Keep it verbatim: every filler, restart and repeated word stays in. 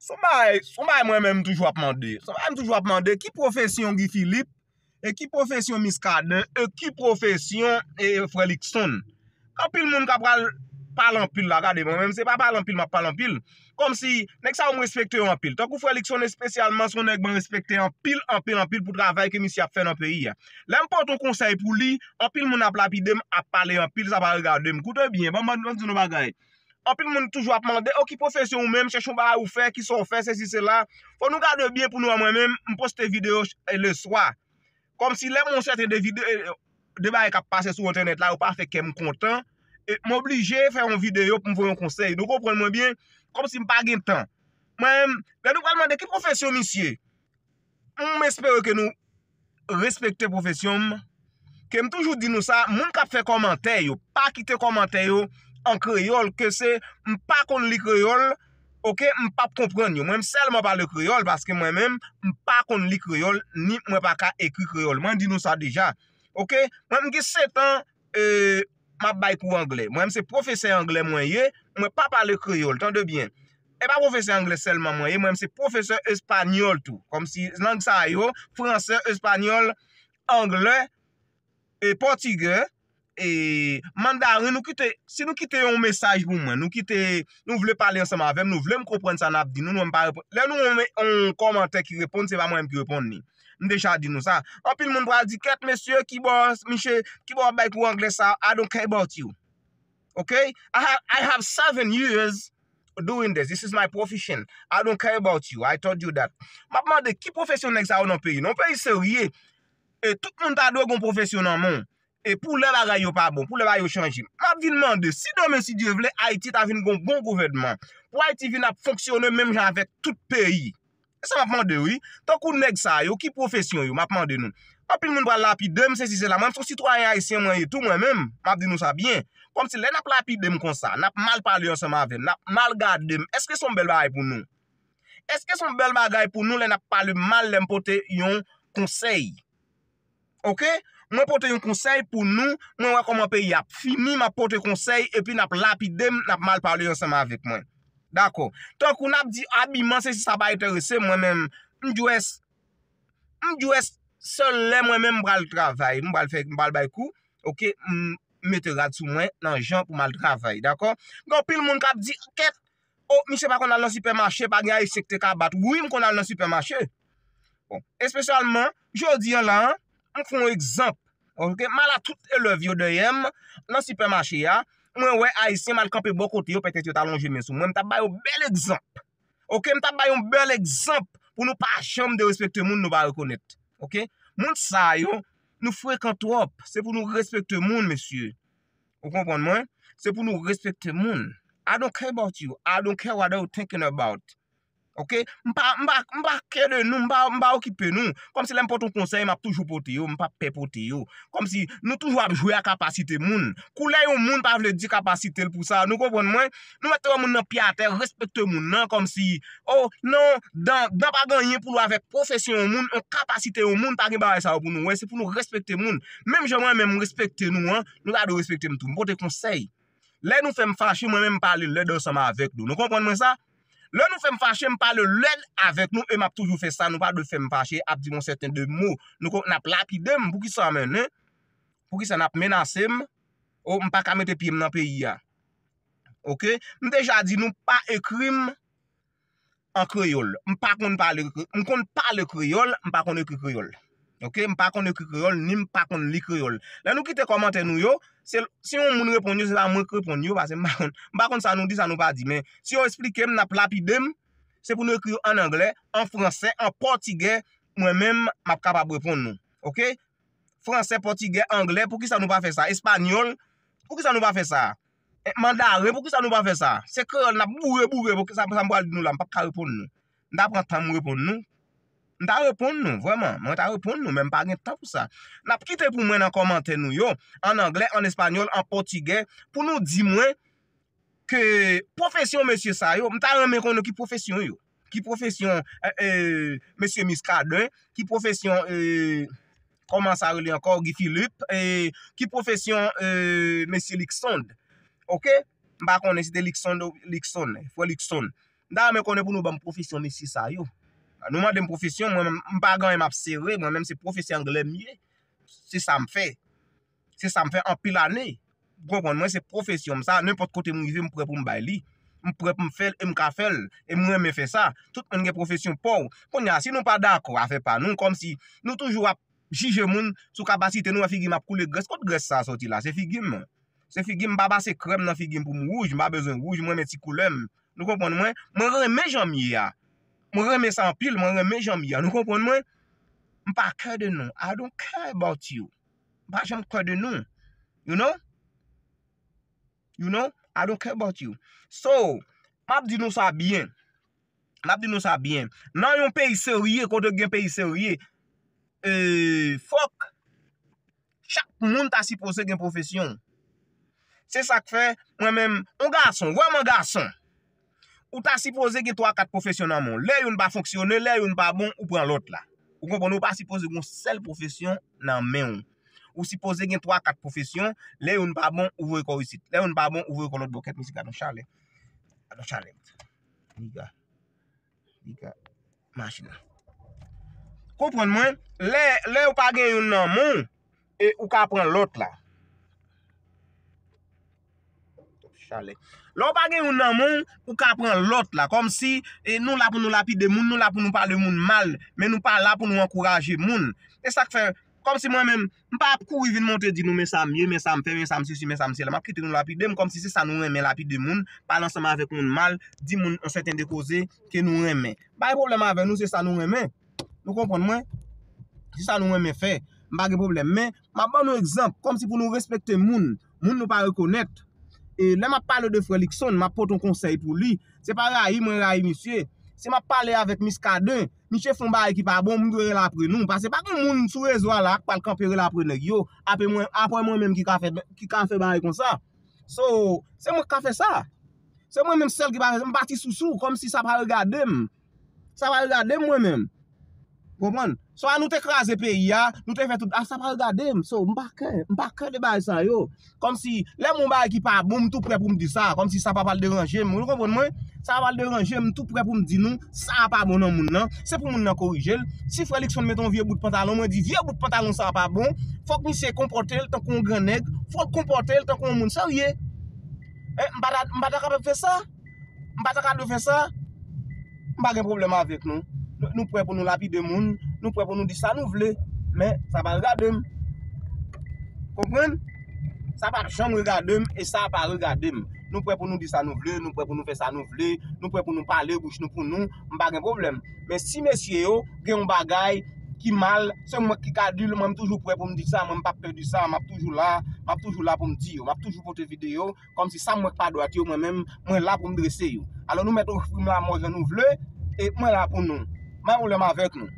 Se yon bagay, se yon bagay mwen menm toujou ap mande. Se yon bagay m toujou ap mande, ki pwofesyon Guy Philippe, e ki pwofesyon Muscadin, e ki pwofesyon e, Frè Luckson? Anpil moun ka pral pale anpil la, gade, mwen menm se pa pale anpil m ap pale anpil. Kòmsi, nèg sa yo m respekte yo anpil. Tankou Frè Luckson espesyalman, se yon nèg mwen respekte anpil, anpil, anpil pou travay ke misye ap fè nan peyi a. Lè m pote yon konsèy pou li, anpil moun ap lapide m, ap pale anpil, sa pa regade m. Koute byen, ban m di nou bagay. Anpil moun toujou ap mande, o ki pwofesyon ou menm, chèche yon bagay ou fè, kisa w fè, sesi, sela. Fò nou gade byen pou nou wè mwen menm, m poste videyo ch- e, leswa. Kòmsi lè m wè yon sèten de vide- e, de bagay k ap pase sou entènèt la, yo pa fè kè m kontan. E m oblije fè yon videyo pou m voye yon konsèy. Nou konprann mwen byen? Kòmsi m pa gen tan. Mwen menm, lè nou pral mande ki pwofesyon misye, m espere ke nou respekte pwofesyon m. Ke m toujou di nou sa, moun k ap fè kòmantè yo, pa kite kòmantè yo an kreyòl, ke se m pa konn li kreyòl, oke, m p ap konprann yo. Mwen m sèlman pale kreyòl, paske mwen menm, m pa konn li kreyòl, ni mwen pa ka ekri kreyòl. Mwen di nou sa deja. Oke? Mwen m gen sèt an, e, m ap bay kou anglè. Mwen m se pwofesè anglè mwen ye, mwen pa pale kreyòl, tande byen. E pa pwofesè anglè sèlman mwen ye, mwen m se pwofesè espanyòl tou. Kòmsi lang sa yo, fransè, espanyòl, anglè, e pòtigè, e mandaren, nou kite, si nou kite yon mesaj pou mwen, nou kite, nou vle pale ansanm avè m, nou vle m konprann sa n ap di, nou, nou menm pa reponn. Lè nou yon, yon kòmantè ki reponn, se pa mwen menm ki reponn li. M deja di nou sa. Anpil moun pral di, kèt mesye, kibò, miche, kibò w ap bay kou anglè sa, I don't care about you. Okay? I have, I have seven years doing this. This is my profession. I don't care about you. I told you that. M ap mande ki pwofesyon nèg sa yo nan peyi. Nan peyi serye, e tout moun ta dwe gen pwofesyon nan men w. E pou lè bagay yo pa bon, pou lè bagay yo chanje. M ap vin mande, si demen, si Dye vle, Ayiti ta vin gon bon gouvènman. Pou Ayiti vin ap fonksyone menm jan avèk tout peyi. E sa m ap mande, wi. Tankou nèg sa yo, ki pwofesyon yo, m ap mande nou. Anpil moun pral lapide m, sesi, sela. Mwen, m se yon sitwayen ayisyen, mwen ye tou, mwen menm. M ap di nou sa byen. Kòmsi lè n ap lapide m konsa, n ap mal pale ansanm avè m, n ap mal gade m, èske se yon bèl bagay pou nou? Èske se yon bèl bagay pou nou lè n ap pale mal, lè m pote yon konsèy? Oke? Mwen pote yon konsèy pou nou, mwen wè kòman peyi ap fini, m ap pote konsèy, epi n ap lapide m, n ap mal pale ansanm avèk mwen. Dakò. Tankou n ap di abiman, se si sa pa enterese mwen menm, m dress, m dress sèl lè mwen menm m pral travay, m pral fè, m pral bay kou, oke, m mete rad sou mwen nan jan pou m al travay, dakò? Gen anpil moun k ap di, kèt, o, misye pa konn al nan sipèmache, pa gen ayisyen ki te ka bat. Wi, m konn al nan sipèmache. Bon, espesyalman, jodi an la, an, m fè yon egzanp. Oke, m al a tout elèv yo dèyè m, nan sipèmache a, mwen wè ayisyen m al kanpe bò kote yo, petèt yo ta lonje men sou mwen, m t ap ba yo bèl egzanp. Oke, m t ap ba yo yon bèl egzanp pou nou pa janm derespekte moun nou pa rekonèt. Oke? Moun sa yo, nou frekan twòp. Se pou nou respekte moun, mesye. Ou konprann mwen? Se pou nou respekte moun. I don't care about you. I don't care what you thinking about. Oke? M pa, m pa, m pa kè de nou, m pa, m pa okipe nou. Kòmsi lè m pote yon konsèy, m ap toujou pote yo, m pa pè pote yo. Kòmsi nou toujou ap jwe a kapasite moun. Koulè yon moun pa vle di kapasite l pou sa. Nou konprann mwen? Nou mèt te wè moun nan pye atè, respekte moun nan, kòmsi, o, non, dan, dan pa gen anyen pou l wè avèk pwofesyon yon moun, yon kapasite yon moun, pa gen bagay sa yo pou nou wè, se pou nou respekte moun. Menm jan mwen menm m respekte nou an, nou ta dwe respekte m tou. M pote konsèy. Lè nou fè m fache, mwen menm m pale lèd ansanm avèk nou. Nou konprann mwen sa? Lè nou fè m fache, m pale lèd avèk nou e m ap toujou fè sa. Nou pa dwe fè m fache, ap di m yon sèten de mo. Nou kon, n ap lapide m. Poukisa mennen? Poukisa n ap menase m? O, m pa ka mete pye m nan peyi a. Oke? M deja di nou pa ekri m an kreyòl. M pa konn pale kre-, m konn pale kreyòl, m pa konn ekri kreyòl. Oke? M pa konn ekri kreyòl, ni m pa konn li kreyòl. Lè nou kite kòmantè nou yo, se, si yon moun reponn yo, se pa mwen k reponn yo, paske m pa konn, m pa konn sa nou di, sa nou pa di. Men, si yo esplike m, n ap lapide m, se pou nou ekri yo an anglè, an fransè, an pòtigè, mwen menm, m ap kapab reponn nou. Oke? Fransè, pòtigè, anglè, poukisa nou pa fè sa? Espanyòl, poukisa nou pa fè sa? E, mandaren, poukisa nou pa fè sa? Se kreyòl n ap boure, boure, poukisa, sa m pral di nou la, m p ap ka reponn nou. M ta pran tan m reponn nou. M ta reponn nou, vrèman, mwen ta reponn nou, men m pa gen tan pou sa. N ap kite pou mwen nan kòmantè nou yo, an anglè, an espanyòl, an pòtigè, pou nou di mwen ke pwofesyon mesye sa yo, m ta renmen konnen ki pwofesyon yo. Ki pwofesyon, e, e, mesye Muscadin, ki pwofesyon, e, kòman sa rele ankò, Guy Philippe, e, ki pwofesyon, e, mesye Luckson. Oke? M pa konnen si te Luckson, Luckson, frè Luckson. M ta renmen konnen pou nou ban m pwofesyon mesye sa yo. Nou mande m pwofesyon, mwen menm, m pa gen anyen m ap sere, mwen menm se pwofesè anglè m ye. Se sa m fè. Se sa m fè anpil ane. Ou konprann mwen, se pwofesyon m sa, nenpòt kote m rive, m prè pou m bay li. M prè pou m fè l, e m ka fè l, e m renmen fè sa. Tout moun gen pwofesyon pa w. Kounye a, si nou pa dakò afè pa nou, kòmsi nou toujou ap jije moun sou kapasite nou, wè figi m ap koule grès. Kot grès sa a soti la? Se figi m. Se figi m, m pa pase krèm nan figi m pou m wouj, m pa bezwen wouj, m renmen ti koulè m. Nou konprann mwen? Mwen renmen jan m ye a. Mwen renmen sa anpil, mwen renmen jan m ye a. Nou konprann mwen? M pa kè de nou. I don't care about you. M pa janm kè de nou. You know? You know? I don't care about you. So, m ap di nou sa byen. M ap di nou sa byen. Nan yon peyi serye, kote gen peyi serye, e, fòk chak moun ta sipoze gen pwofesyon. Se sa k fè, mwen menm, yon gason, vrèman gason, ou ta sipoze gen twa kat pwofesyon nan men w. Lè youn pa fonksyone, lè youn pa bon, ou pran lòt la. Ou konprann? Ou pa sipoze gen yon sèl pwofesyon nan men w. Ou sipoze gen twa kat pwofesyon, lè youn pa bon, ou voye kò w isit. Lè youn pa bon, ou voye kò lòt bò. Kèt, mesye, gad yon chalè. Gad yon chalè. Niga. Niga. Machin nan. Konprann mwen, lè, lè ou pa gen youn nan men w, e ou ka pran lòt la. Chalè. Lè ou pa gen youn nan men w, ou ka pran lòt la. Kòmsi, e, nou la pou nou lapide moun, nou la pou nou pale moun mal, men nou pa la pou nou ankouraje moun. E sa k fè, kòmsi mwen menm, m pa ap kouri vin monte di nou, men sa m ye, men sa m fè, men sa m sesi, men sa m sela. M ap kite nou lapide m, kòmsi se sa nou renmen, lapide moun, pale ansanm avèk moun mal, di moun yon sèten de koze ke nou renmen. Bay pwoblèm avè nou, se sa nou renmen. Nou konprann mwen? Se sa nou renmen fè. M pa gen pwoblèm. Men, m ap ban nou egzanp, kòmsi pou nou respekte moun. Moun nou pa rekonèt. E lè m ap pale de frè Luckson, m ap pote yon konsèy pou li. Se pa rayi mwen rayi misye. Si m ap pale avèk Muscadin, misye fè yon bagay ki pa bon, m dwe rele apre nou. Paske pa gen moun sou rezo a la k pral kanpe rele apre nèg yo. Apre mwen, apre mwen menm ki ka fè, ki ka fè bagay konsa. So, se mwen k ka fè sa. Se mwen menm sèl ki pa fè sa. M pa ti sousou, kòmsi sa pa regade m. Sa pa regade m mwen menm. Konprann? Swa nou te kraze peyi a, nou te fè tout, a, sa pa regade m. So, m pa kè, m pa kè de bagay sa yo. Kòmsi, lè m wè yon bagay ki pa bon, m tou prè pou m di sa. Kòmsi sa pa pral deranje m. Ou konprann mwen? Sa pa pral deranje m, m tou prè pou m di nou, sa a pa bon nan moun nan. Se pou moun nan korije l. Si frè Luckson mete yon vye bout pantalon, mwen di, vye bout pantalon sa a pa bon. Fòk misye konpòte l tankou yon gran nèg. Fòk l konpòte l tankou yon moun serye. Eh, m pa ta, m pa ta kapab fè sa. M pa ta ka dwe fè sa. M pa gen pwoblèm avèk nou. Nou, nou prè pou nou lapide moun, nou prè pou nou di sa nou vle, men sa pa regade m. Konprann? Sa pa janm regade m e sa pa regade m. Nou prè pou nou di sa nou vle, nou prè pou nou fè sa nou vle, nou prè pou nou pale bouch nou pou nou, m pa gen pwoblèm. Men si mesye yo gen yon bagay ki mal, se mwen ki ka di l, mwen m toujou prè pou m di sa, mwen m p ap pè di sa, m ap toujou la, m ap toujou la pou m di yo, m ap toujou pote videyo, kòmsi sa m wè k pa dwat yo, mwen menm, mwen la pou m drese yo. Alò nou mèt ofri m lanmò jan nou vle, e mwen la pou nou. M pa gen pwoblèm avèk nou.